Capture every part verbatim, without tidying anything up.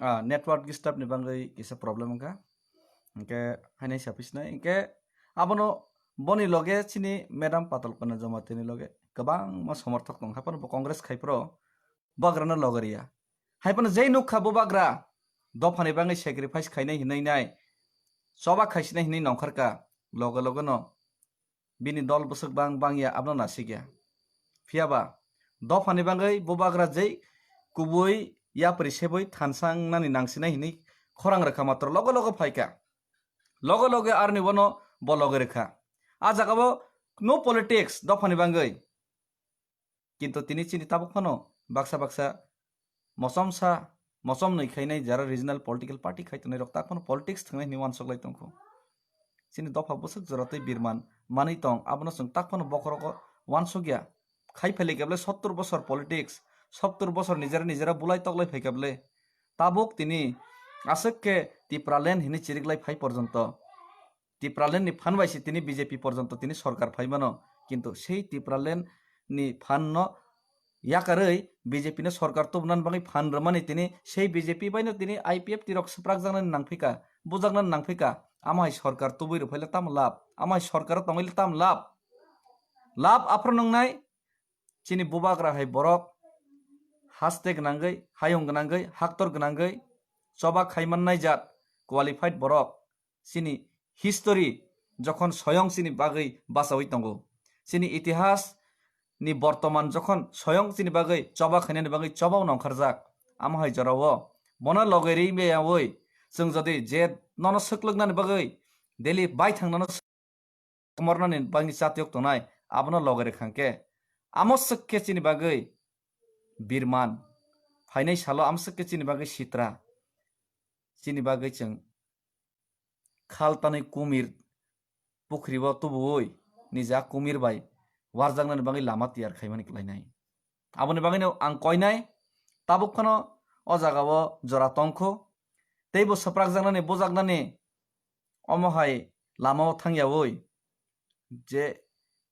Ah, network disturb ni bagwi kisa problem wngkha. Hwnkhe haino saphi sinai. Hwnkhe abono boni loge chini Madam Patal Kanya Jamatia ni loge kwbangma somorthok tong. Haphano bo Congress khai phro bubagrano loge riya. Haphano jei nukha bubagra dophani bagwi sacrifice khainai hinwi nai, choba khaisinai hinwi nongkharkha, loge loge no bini dol bwswk bang bangya abono nasikya. Phiyaba dophani bagwi bubagra jei kubui yapri sebui thansa wngnani nangsinai hinwi khorang rwkha, matro loge loge phaikha, loge loge aroni bono bo loge rwkha. A jagao no politics dophani bagwi. Kintu tini chini tabuk phano baksa baksa mochomsa, mochomnwi khainai jara regional political party khai tongnai rok tak phano politics thangnai hinwi uansuk lai tongkho. Chini dopha bwswk jora tei birman manwi tong, abono chwng tak phano bokhorogo uansukya. Khai phailai khe bwle sottor bosor politics, sottor bosor nijera nijera bulai toklai phai khe bwle tabuk tini aswk khe Tipraland hinwi chiriklai phai porjonto. Tipraland ni phan bai se tini B J P porjonto tini sorkar phai mano, kintu sei Tipraland ni phan no yakarwi B J P no sorkar tubunani bagwi phan rwmani tini sei B J P bai no tini I P F T rok swprakjaknani nangphika, bujaknani nangphika, amo hai sorkar tubui rwphaile tamo lab, amo hai sorkar o tongwile tamo lab, lab aphuru nwngnai. Chini bubagra hai borok haste gwnangwi, hayung gwnangwi, haktor gwnangwi choba khai mannai jat qualified borok chini history jokhon soyong chini bagwi bachaui tongo. Chini itihas ni bortoman jokhon soyong chini bagwi choba khainani bagwi choba nongkharjak. Amo hai jorao bono loge ri meyaui chwng jodi je nono swklwknani bagwi daily baithang nono komornani bagwi chatiyok tongnai, abono loge rwkha hwnkhe amo swk khe chini bagwi birman phainai salo amo swk khe chini bagwi sitra, chini bagwi chwng khal tanwi kumir pukhribo tubuwi nija kumir bai warjaknani bagwi lama tiyar khaimani klainai. Aboni bagwino ang koinai tabuk phano o jagao jora tongkho, teibo swprakjaknani bujaknani omo hai lamao thangyaui je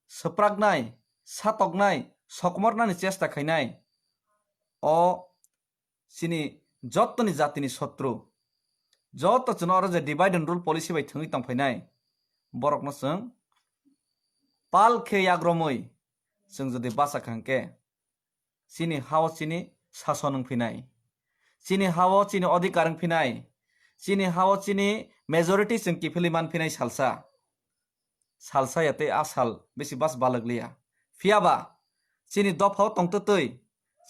swpraknai, satoknai, sokmornani chesta khainai, o chini jottoni jatini sotru, jotto chwngno oro je divide and rule policy bai thwngwi tongphainai, borokno chwng pal khe yagromwi chwng jodi bachakha hwnkhe, chini hao chini sason wng phinai, chini hao chini odhikar wng phinai, chini hao chini majority chwng kiphilwi man phinai salsa. Salsa ya tei a sal bisi bas balak liya. Phiyaba chini dophao tongtwtwi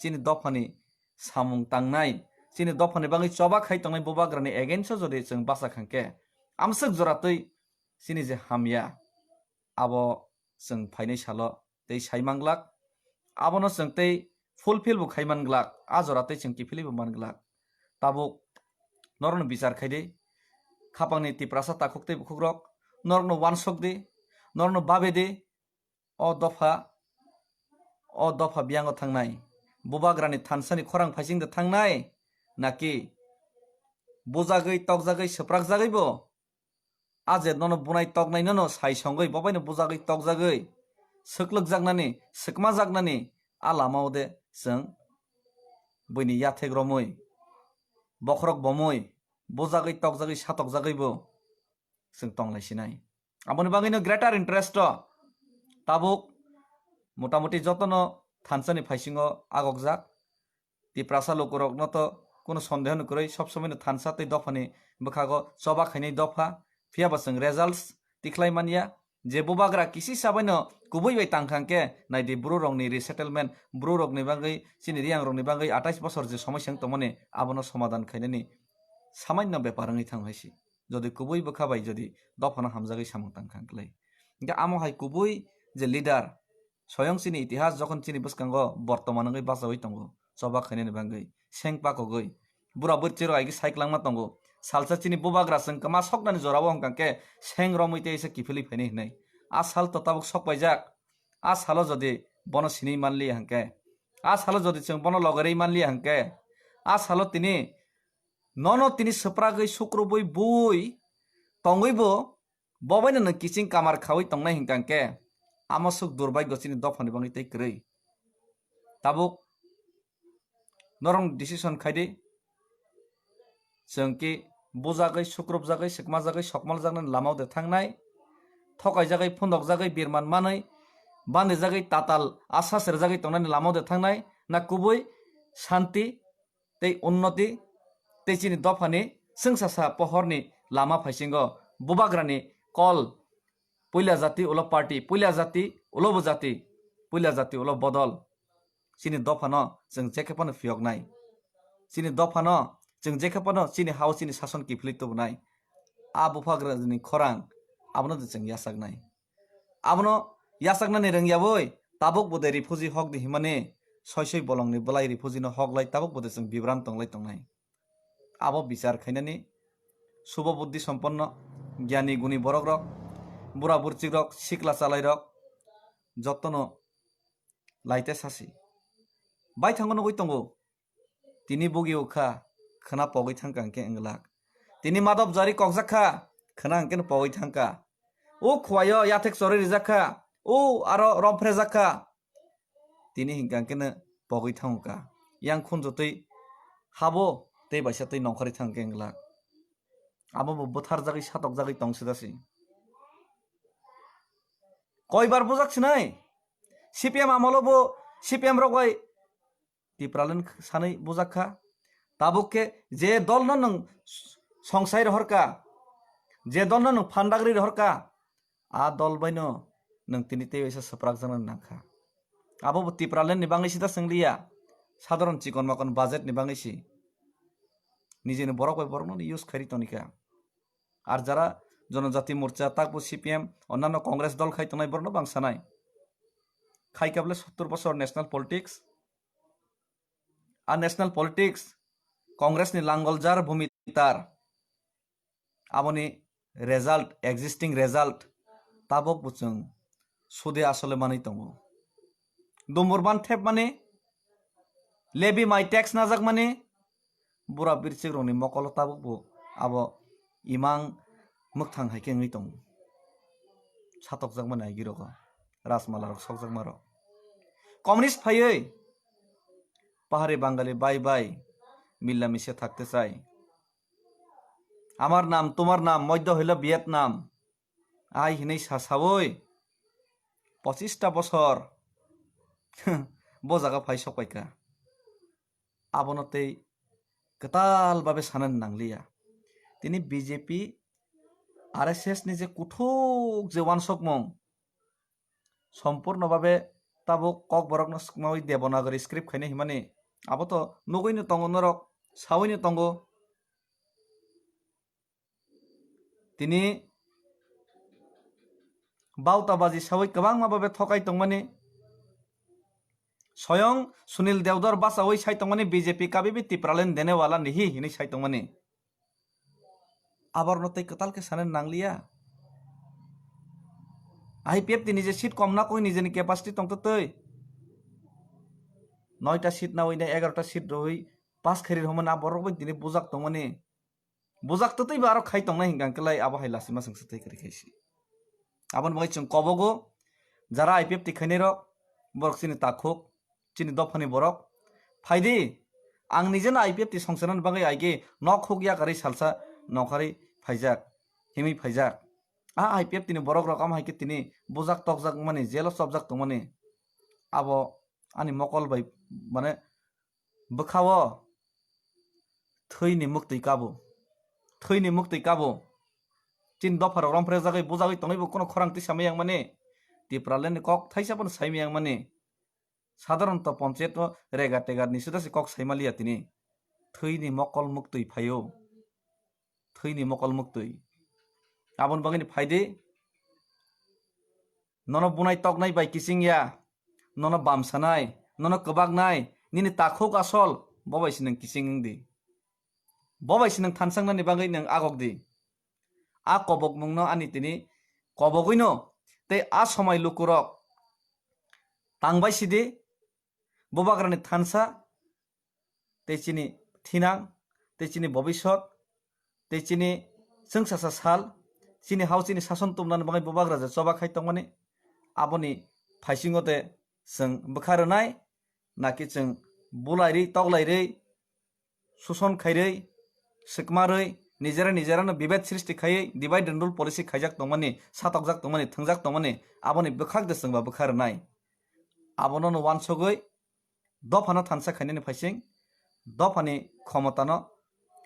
chini dophani samung tangnai, chini dophani bagwi choba khai tongnai bubagrani against o jodi chwng bachakha hwnkhe amswk joratwi chini je hamya abo chwng phainai salo tei sai manglak, abono chwng tei fulfill bo khai manglak, a jora tei chwng kiphilwi bo manglak. Tabuk norokno bichar khai di, khapangni Tiprasa takhuk tei bukhukrok, norokno uansuk di, norokno babe di, o dopha, o dopha biyango thangnai, bubagrani thansani khorang phaisingde thangnai, naki bujagwi, tokjagwi, swprakjagwi bo a je nono bunai toknai nono sai songwi, bo baino bujagwi tokjagwi, swklwkjaknani, swkmajaknani a lamao de chwng buini yathek romwi, bokhorok bomwi, bujagwi tokjagwi, satokjagwi bo chwng tonglai sinai. Aboni bagwino greater interest o tabuk motamuti jotono thansani phaisingo agokjak. Tiprasa lukurokno to kunu sondeho ni kwrwi, sob somoino thansa tei dophani bwkhago choba khainai dopha, phiyaba chwng results tikhlai manya. Je bubagra kisisa baino kubui bai tangkha hwnkhe, naidi, bru rokni resettlement, bru rokni bagwi, chini riyang rokni bagwi atais bosor je somosya wng tongmani, abono somadan khainani samanno bepar wngwi thang hai si. Jodi kubui bwkha bai jodi dophano hamjagwi samung tangkha hwnkhe lai. Hwnkhe amo hai kubui je leader, soyong chini itihas jokhon chini bwskango bortoman wngwi bachaui tongo, choba khainani bagwi, seng pakogwi, bura bwrwi chero aigwi saiklangma tongo. Salsa chini bubagra chwng kwma soknani jorao hwnkha khe seng romwi tei se kiphilwi phainai hwnwi. A sal to tabuk sok paijak. A salo jodi bono sinwi manliya hwnkhe, a salo jodi chwng bono logerwi manliya hwnkhe, a salo tini nono tini swpragwi sukrubwi bui tongwibo bo baino nwng kiching kamar khaui tongnai hwnkha hwnkhe, amo swk durbagyo chini dophani bagwi tei kwrwi. Tabuk norok decision khai di, chwng ki bujagwi, sukrupjagwi, swkmajagwi, sokmaljaknani lamao de thangnai, thokaijagwi, phundokjagwi, birman manwi, bandijagwi, tatal asa serjagwi tongnani lamao de thangnai, na kubui shanti tei unnoti tei chini dophani chwngsasa pohorni lama phaisingo bubagrani kol, puila jati ulo party, puila jati ulo bo jati, puila jati ulo bodol. Chini dophano chwng jekhe phano phiyoknai. Chini dophano chwng jekhe phano chini hao chini sason kiphilwi tubunai. A buphagrani khorang abono de chwng yachaknai. Abono yachaknani rwngyawi tabuk bo de refugee hok di himani soi soi bolongni bwlai refugee no hok lai tabuk bo de chwng bibran tonglai tongnai. Abo bichar khainani subo buddhi somponno, gyani guni borok rok, bura burchik rok, sikla chalai rok jotono laite sasi. Baithango nugwi tongo. Tini bugi ukha, khwna pogwi thangkha hwnkhe wnglak. Tini madop jari kokjak kha, khwna hwnkhe pogwi thangkha. O khuaio yathek chorwi rijak kha, o aro romphre jak kha. Tini hinkha hwnkhe pogwi thangkha. Yang khunju twi habo tei baisa twi nongkhorwi thangkhe wnglak. Abo bo bwtharjagwi satokjagwi tong sida si. Koibar bujak sinai? C P M amolo bo C P M rok bai Tipraland sanwi bujak kha. Tabuk khe je dolno nwng songsai rohor kha, je dolno nwng phandagri rohor kha, a dol baino nwng tini tei waisa swprak jaknani nang kha. Abo bo Tipraland ni bangwi sida chwng liya, sadharon chikon makon budget ni bangwi si. Nijeni borok bai borokno use khairi toni kha. Ar jara Jonojati Morcha, takbo C P M, onnanno Congress dol khai tongnai borokno bang sanai. Khai kable sottor bosor national politics, a national politics, Congress ni langol jar bhumi tar. Aboni result, existing result, tabok bo chwng sude asole manwi tongo. Dumbur ban thep mani, levy mai tax najak mani, bura birchik rokni mokolo tabok bo abo imang mwkhang hai khe wngwi tongo. Satokjak mani agi rogo. Rajmala rok sokjakma rok. Communist phaiwi pahari Bangali bai bai milla misia thakte chai. Amar nam, tumar nam, modhyo hoilo Vietnam. Ai hinwi sa sawi pochista bosor bo jaga phai sok paikha. Abono tei kwtal babe sanani nangliya. Tini B J P, R S S ni je kuthuk je wansokmung, sompurno babe tabuk kokborokno swkmawi Devanagari script khaina himani, abo to nugwino tongo norok, sawino tongo. Tini bauta baji sawi kwbangma babe thokai tongmani. Soyong Sunil Deodar bachawi sai tongmani, B J P kabibi Tipraland dene wala nihi hinwi sai tongmani. Aborno tei kwtal khe sanani nangliya. I P F T ni je seat kom na koi nijeni capacity tongtwtwi. Noita seat nawi na egarota seat rwwi pass khairi rwmani aborok bai tini bujak tongmani. Bujak twtwi ba aro khai tongnai hinkha hwnkhe lai abo hai lasima chwng swtwi kwrwi khai si. Aboni bagwi chwng kobogo jara I P F T khainai rok, borok chini takhuk, chini dophani borok. Phaidi, ang nijeno I P F T songcharnani bagwi aigwi nok huk yakarwi salsa nokharwi phaijak, himwi phaijak. A I P F T ni borok rok amo hai khe tini bujak tokjak mani, jelo chopjak tongmani. Abo ani mokol bai, mane, bwkhao thwini muktwi kabo, thwini muktwi kabo. Chini dopharok romphre jagwi bujagwi tongwi bo kheno khorang twi samai yang mani. Tipraland ni kok thaisa phano saimai yang mani. Sadharonto panchayat o rega tega ni suda se kok saimaliya tini. Thwini mokol muktwi phaio. Thwini mokol muktwi. Aboni bagwini phaidi. Nono bunai toknai bai kiching ya. Nono bamsanai, nono kwbaknai, nini takhuk asol, bo bai se nwng kiching wng di. Bo bai se nwng thansangnani bagwi nwng agok di. A kobokmungno ani tini kobogwino tei a somai lukurok tangbai sidi, bubagrani thansa tei chini thinang, tei chini bobisot, tei chini chwngsasa sal, chini hao chini sason tumnani bagwi bubagra je choba khai tongmani, aboni phaisingo de chwng bwkha rwnai, naki chwng bulairwi, toklairwi, suson khairwi, swkmarwi nijera nijerano bibed srishti khaiwi divide and rule policy khaijak tongmani, satokjak tongmani, thwngjak tongmani, aboni bwkhak de chwngba bwkha rwnai. Abono no wansogwi dophano thansa khainani phaising, dophani khomotano,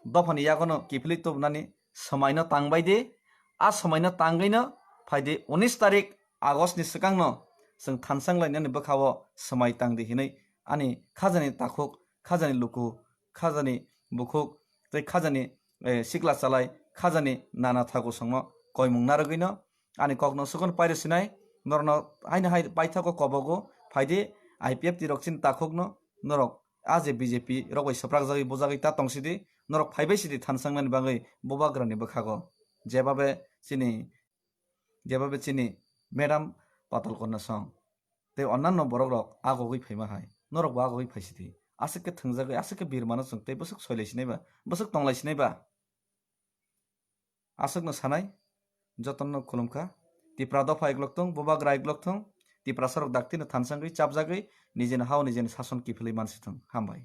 dophani yagono kiphilwi tubunani swmaino tangbai di, a swmaino tangwino phaidi unis tarik August ni swkangno chwng thansang lainani bwkhao swmai tangdi hinwi ani khajani takhuk, khajani luku, khajani bukhuk tei khajani, eh, sikla chalai, khajani nana thaku songno koimung narwgwino ani kokno sukon pairo sinai, norokno haino hai paithago kobogo phaidi I P F T rok chini takhukno norok a je B J P rok bai swprakjagwi bujagwi ta tongsidi, norok phaibai sidi thansangnani bagwi bubagrani bwkhago. Jebabe chini, jebabe chini madam Patal Kanya song tei onnanno borok rok agogwi phaima hai, norok bo agogwi phaisidi. Aswk khe thwngjagwi, aswk khe birmano chwng tei bwswk soilai sinaiba, bwswk tonglai sinaiba. Aswkno sanai, jotono khulumkha. Tipra dopha iglok thung, bubagra iglok thung, Tiprasarok daktino thansangwi chapjagwi nijini hao nijini sason kiphilwi mansi thung. Hambai.